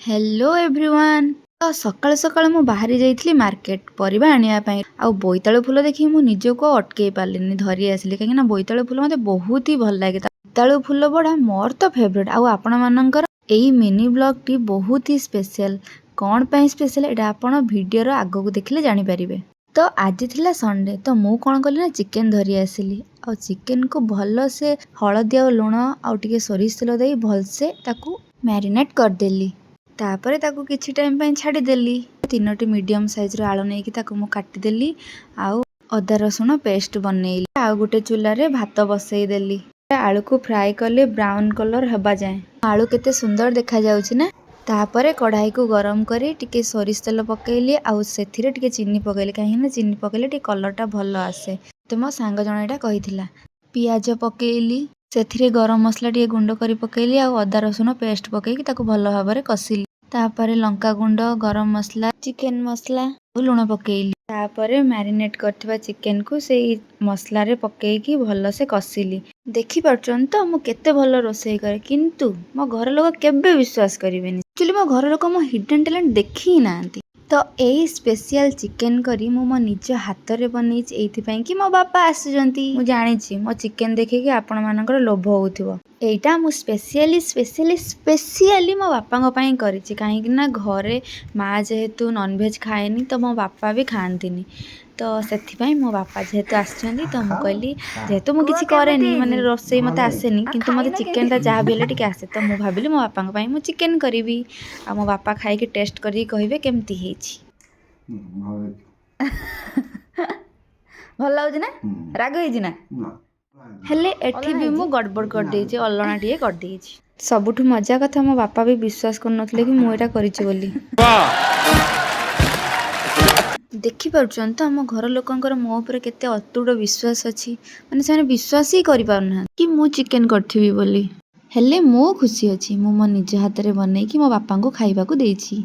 Hello everyone. ତ ସକାଳୁ ସକାଳୁ ମୁଁ ବାହାରି ଯାଇଥିଲି ମାର୍କେଟ ପରିବା ଆଣିବା ପାଇଁ। ଆଉ ବୋଇତାଳୁ ଫୁଲ ଦେଖି ମୁଁ ନିଜକୁ ଆଉ ଅଟକେଇ ପାରିଲିନି, ଧରି ଆସିଲି, କାହିଁକିନା ବୋଇତାଳୁ ଫୁଲ ମୋତେ ବହୁତ ହି ଭଲ ଲାଗେ। ବୋଇତାଳୁ ଫୁଲ ବଡ଼ା ମୋର ତ ଫେଭରେଟ୍। ଆଉ ଆପଣମାନଙ୍କର? ଏଇ ମିନି ବ୍ଲଗ୍ଟି ବହୁତ ହି ସ୍ପେଶିଆଲ। କ'ଣ ପାଇଁ ସ୍ପେଶିଆଲ, ଏଇଟା ଆପଣ ଭିଡ଼ିଓର ଆଗକୁ ଦେଖିଲେ ଜାଣିପାରିବେ। ତ ଆଜି ଥିଲା ସଣ୍ଡେ, ତ ମୁଁ କ'ଣ କଲି ନା ଚିକେନ୍ ଧରି ଆସିଲି। ଆଉ ଚିକେନ୍କୁ ଭଲସେ ହଳଦୀ ଆଉ ଲୁଣ ଆଉ ଟିକେ ସୋରିଷ ତେଲ ଦେଇ ଭଲସେ ତାକୁ ମ୍ୟାରିନେଟ୍ କରିଦେଲି। ତାପରେ ତାକୁ କିଛି ଟାଇମ୍ ପାଇଁ ଛାଡ଼ିଦେଲି। ତିନୋଟି ମିଡ଼ିୟମ୍ ସାଇଜ୍ର ଆଳୁ ନେଇକି ତାକୁ ମୁଁ କାଟିଦେଲି ଆଉ ଅଦା ରସୁଣ ପେଷ୍ଟ ବନେଇଲି। ଆଉ ଗୋଟେ ଚୁଲାରେ ଭାତ ବସେଇଦେଲି। ଆଳୁକୁ ଫ୍ରାଏ କଲି ବ୍ରାଉନ୍ କଲର୍ ହେବା ଯାଏଁ। ଆଳୁ କେତେ ସୁନ୍ଦର ଦେଖାଯାଉଛି ନା? ତାପରେ କଢ଼ାଇକୁ ଗରମ କରି ଟିକେ ସୋରିଷ ତେଲ ପକେଇଲି ଆଉ ସେଥିରେ ଟିକେ ଚିନି ପକେଇଲି, କାହିଁକିନା ଚିନି ପକେଇଲେ ଟିକେ କଲର୍ଟା ଭଲ ଆସେ। ତ ମୋ ସାଙ୍ଗ ଜଣେ ଏଇଟା କହିଥିଲା। ପିଆଜ ପକେଇଲି, ସେଥିରେ ଗରମ ମସଲା ଟିକେ ଗୁଣ୍ଡ କରି ପକେଇଲି ଆଉ ଅଦା ରସୁଣ ପେଷ୍ଟ ପକେଇକି ତାକୁ ଭଲ ଭାବରେ କଷିଲି। ତାପରେ ଲଙ୍କା ଗୁଣ୍ଡ, ଗରମ ମସଲା, ଚିକେନ ମସଲା ଆଉ ଲୁଣ ପକେଇଲି। ତାପରେ ମ୍ୟାରିନେଟ୍ କରିଥିବା ଚିକେନକୁ ସେଇ ମସଲାରେ ପକେଇକି ଭଲସେ କଷିଲି। ଦେଖିପାରୁଛନ୍ତି ତ ମୁଁ କେତେ ଭଲ ରୋଷେଇ କରେ, କିନ୍ତୁ ମୋ ଘର ଲୋକ କେବେ ବିଶ୍ୱାସ କରିବେନି। ଆକ୍ଚୁଆଲି ମୋ ଘର ଲୋକ ମୋ ହିଡ଼େନ୍ ଟ୍ୟାଲେଣ୍ଟ ଦେଖି ହିଁ ନାହାନ୍ତି। ତ ଏଇ ସ୍ପେଶିଆଲ ଚିକେନ କରି ମୁଁ ମୋ ନିଜ ହାତରେ ବନେଇଛି, ଏଇଥିପାଇଁ କି ମୋ ବାପା ଆସୁଛନ୍ତି। ମୁଁ ଜାଣିଛି, ମୋ ଚିକେନ ଦେଖିକି ଆପଣମାନଙ୍କର ଲୋଭ ହେଉଥିବ। ଏଇଟା ମୁଁ ସ୍ପେସିଆଲି ସ୍ପେସିଆଲି ସ୍ପେସିଆଲି ମୋ ବାପାଙ୍କ ପାଇଁ କରିଛି, କାହିଁକି ନା ଘରେ ମା ଯେହେତୁ ନନଭେଜ୍ ଖାଏନି, ତ ମୋ ବାପା ବି ଖାଆନ୍ତିନି। ତ ସେଥିପାଇଁ ମୋ ବାପା ଯେହେତୁ ଆସିଛନ୍ତି, ତ ମୁଁ କହିଲି, ଯେହେତୁ ମୁଁ କିଛି କରେନି, ମାନେ ରୋଷେଇ ମୋତେ ଆସେନି, କିନ୍ତୁ ମୋତେ ଚିକେନଟା ଯାହା ବି ହେଲେ ଟିକେ ଆସେ, ତ ମୁଁ ଭାବିଲି ମୋ ବାପାଙ୍କ ପାଇଁ ମୁଁ ଚିକେନ କରିବି। ଆଉ ମୋ ବାପା ଖାଇକି ଟେଷ୍ଟ କରିକି କହିବେ କେମିତି ହେଇଛି। ଭଲ ହେଇଛି। ଭଲ ଲାଗୁଛି ନା? ରାଗ ହେଇଛି ନା? ନା। ହେଲେ ଏଠି ବି ମୁଁ ଗଡ଼ବଡ଼ କରିଦେଇଛି, ଅଲଣା ଟିକେ କରିଦେଇଛି। ସବୁଠୁ ମଜା କଥା, ମୋ ବାପା ବି ବିଶ୍ୱାସ କରୁନଥିଲେ କି ମୁଁ ଏଇଟା କରିଛି ବୋଲି। ଦେଖିପାରୁଛନ୍ତି ତ ଆମ ଘର ଲୋକଙ୍କର ମୋ ଉପରେ କେତେ ଅତୁଟ ବିଶ୍ୱାସ ଅଛି? ମାନେ ସେମାନେ ବିଶ୍ୱାସ ହିଁ କରିପାରୁନାହାନ୍ତି କି ମୁଁ ଚିକେନ କରିଥିବି ବୋଲି। ହେଲେ ମୁଁ ଖୁସି ଅଛି, ମୁଁ ମୋ ନିଜ ହାତରେ ବନେଇକି ମୋ ବାପାଙ୍କୁ ଖାଇବାକୁ ଦେଇଛି।